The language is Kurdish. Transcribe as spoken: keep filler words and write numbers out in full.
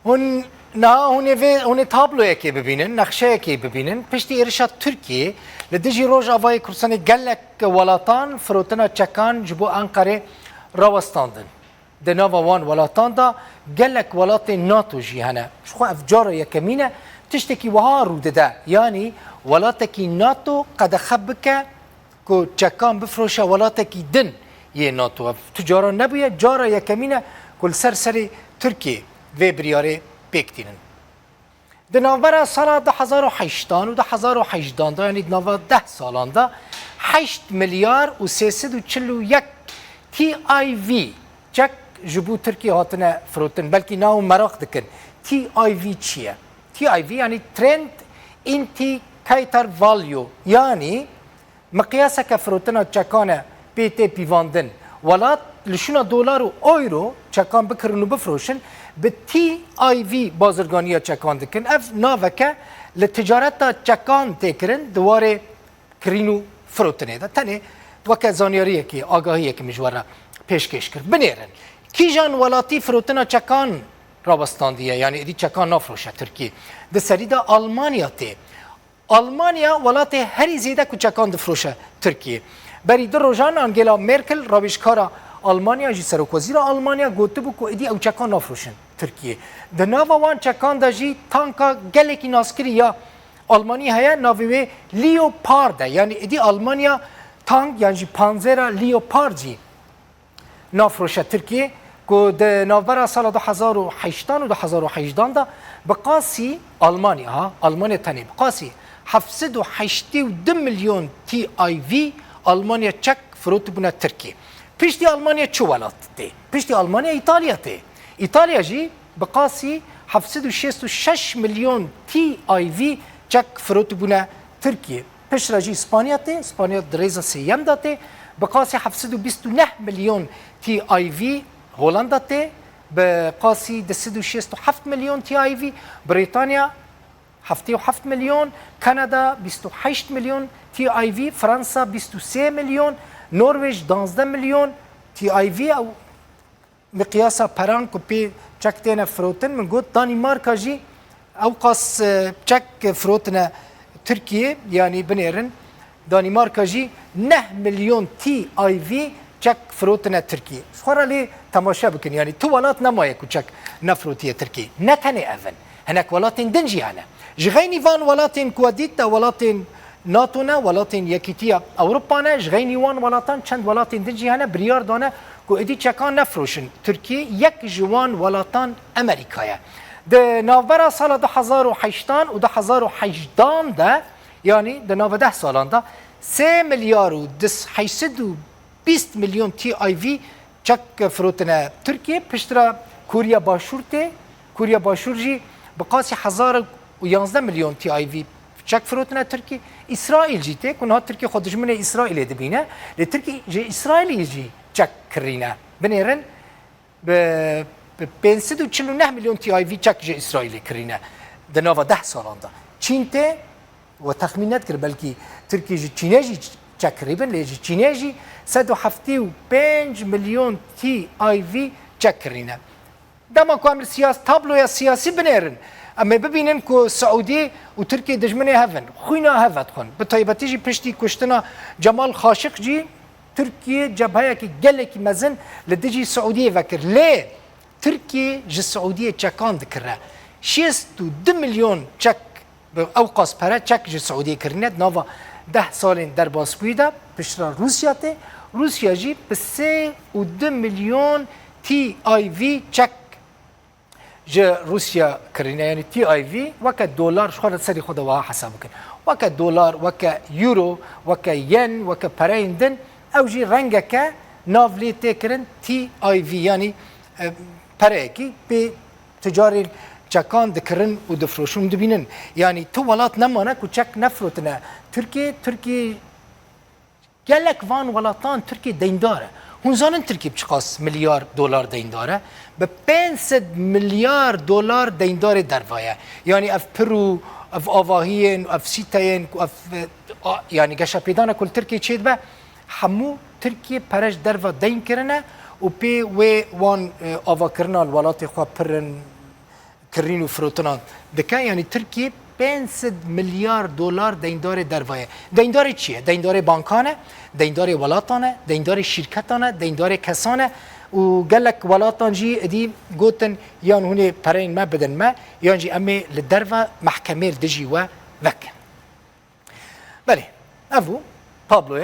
Hûn niha hûn ê vê, hûn ê tabloyekê bibînin, nexşeyekê bibînin. Piştî êrişa Tirkiyê li dijî Rojavayê Kurdistanê gelek welatan firotina çekan ji bo Enqerê rawestandin. Di nava wan welatan de gelek welatên NATO jî hene. Ji xwe ev cara yekemîn e tiştekî wiha rû dide. Yanî welatekî NATO qedexe bike ku çekan bifroşe welatekî din yê NATO. Ev tu caran nebûye, cara yekemîn e ku li ser serê Tirkiyê vê biryarê pêk tînin. Di navbera sala du hezar û heştan û du hezar û hejdan de, yanî di nava deh salan de, heşt milyar û sê sed û çil û yek T I V çek ji bo Tirkiyê hatine firotin. Belkî niha hûn meraq dikin, T I V çi ye? T I V yanî Trend Indicator Value, yanî miqyaseke firotina çekan e pê tê pîvandin. Welat li şûna dolar û euro çekan bikirin û bifroşin, bi T I V bazirganiya çekan dikin. Ev naveke li ticareta çekan tê kirin di warê kirîn û firotinê de. Tenê weke zanyariyekê, agahiyekê min ji we re pêşkêş kir. Binêrin, kîjan welatî firotina çekan rawestandiye, yanî êdî çekan nafroşe Tirkiyê? Di serî de Almanya tê. Almanya welatê herî zêde ku çekan difroşe Tirkiyê. Berî du rojan Angela Merkel, rawêjkara Almanya, jî serokwezîra Almanya, gotibû ku êdî ew çekan nafroşin Tirkiyê. Di nava wan çekan de jî tanka gelekî naskirî ya Almanî heye, navê wê Leopard e. Yanî êdî Almanya tank yan jî panzera Leopard jî nafroşe Tirkiyê, ku di navbera sala du hezar û heştan û du hezar û hejdan de bi qasî Almanya, ha, Almanya tenê, bi qasî heft sed û heştê û du milyon T I V Almanya çek firotibûne Tirkiyê. Piştî Almanya çi welat tê? Piştî Almanya Îtalya tê. Îtalya jî bi qasî heft sed û şêst û şeş milyon T I V çek firotibûne Tirkiyê. Piştre jî Spanya tê, Spanya di rêza sêyem de tê, bi qasî heft sed û bîst û neh milyon T I V, Holanda tê, bi qasî du sed û şêst û heft milyon T I V, Brîtanya heftê û heft milyon, Kanada bîst û heşt milyon T I V, Fransa bîst û sê milyon, Norwêc danzdeh milyon T I V, ew miqyasa peran ku pê çek têne firotin, min got Danîmarka jî ew qas, e, çek firotine Tirkiyê, yanî binêrin Danîmarka jî neh milyon T I V çek firotine Tirkiyê. Ji xwe re lê temaşe bikin, yanî tu welat nemaye ku çek nefirotiye Tirkiyê. Ne tenê ev in. Hinek welatên din jî hene. Ji xeynî van welatên ku we dît de welatên NATO ne, welatên Yekîtiya Ewropa ne, ji xeynî wan welatan çend welatên din jî hene, biryar dane ku êdî çekan nefiroşin Tirkiyê, yek ji wan welatan Amerîka ye. Di navbera sala du hezar û heştan û du hezar û hejdan de, yanî di nava deh salan de, sê milyar û du, heşt sed û bîst milyon T I V çek firotine Tirkiyê, piştre Koriya Başûr tê. Koriya Başûr jî bi qasî hezar û yanzdeh milyon T I V çek firotine Tirkiyê. Îsraîl jî tê, ku niha Tirkiye xwe dijminê Îsraîlê dibîne. Lê Tirkiye ji Îsraîlê jî çek kirîne. Binêrin bi, bi pênc sed û çil û neh milyon T I V çek ji Îsraîlê kirîne di nava deh salan de. Çîn tê, we texmîn nedikir, belkî Tirkiye ji Çînê jî çek kirîbin, lê ji Çînê jî sed û heftê û pênc milyon T I V çek kirîne. Dema ku em li siyas-, tabloya siyasî binêrin, em ê bibînin ku Siûdî û Tirkiye dijminê hev in, xwîna hev vedixwin. Bi taybetî jî piştî kuştina Cemal Xaşiqcî, Tirkiye cebheyekî gelekî mezin li dijî Siûdiyê vekir. Lê Tirkiye ji Siûdiyê çekan dikire. Şêst û du milyon çek, bi ew qas pere çek ji Siûdiyê kirine. Di nava deh salên derbasbûyî de piştre Rûsya tê. Rûsya jî bi sê û du milyon T I V çek ji Rûsya kirîne, yanî T I V weke dolar, ji xwe re serî xwe de wiha hesab bikin. Weke dolar, weke euro, weke yen, weke pereyên din, ew jî rengeke nav lê tê kirin T I V, yanî, e, pereyekî pê ticarên çekan dikirin û difroşin û dibînin. Yanî tu welat nemane ku çek nefirotine Tirkiye, Tirkiye Gelek van welatan Tirkiye deyndar e. Hûn zanin Tirkiye bi çiqas milyar dolar deyndar e? Bi pênc sed milyar dolar deyndarê derva ye. Yanî ev pir û ev avahiyên, ev sîteyên, ku ev, e, a, yanî geşepêdana ku li Tirkiye çêdibe, hemû Tirkiye pere ji derva deyn kirine û pê wê wan, e, avakirina li welatê xwe pir in, kirîn û firotinan dike. Yanî Tirkiye pênc sed milyar dolar deyndarê derve ye. Deyndarê çi ye? Deyndarê bankan e, deyndarê welatan e, deyndarê şîrketan e, deyndarê kesan e û gelek welatan jî êdî gotin yan hûn ê pereyên me bidin me yan jî em ê li derve mehkemê li dijî we vekin. Belê, ev bû tabloya.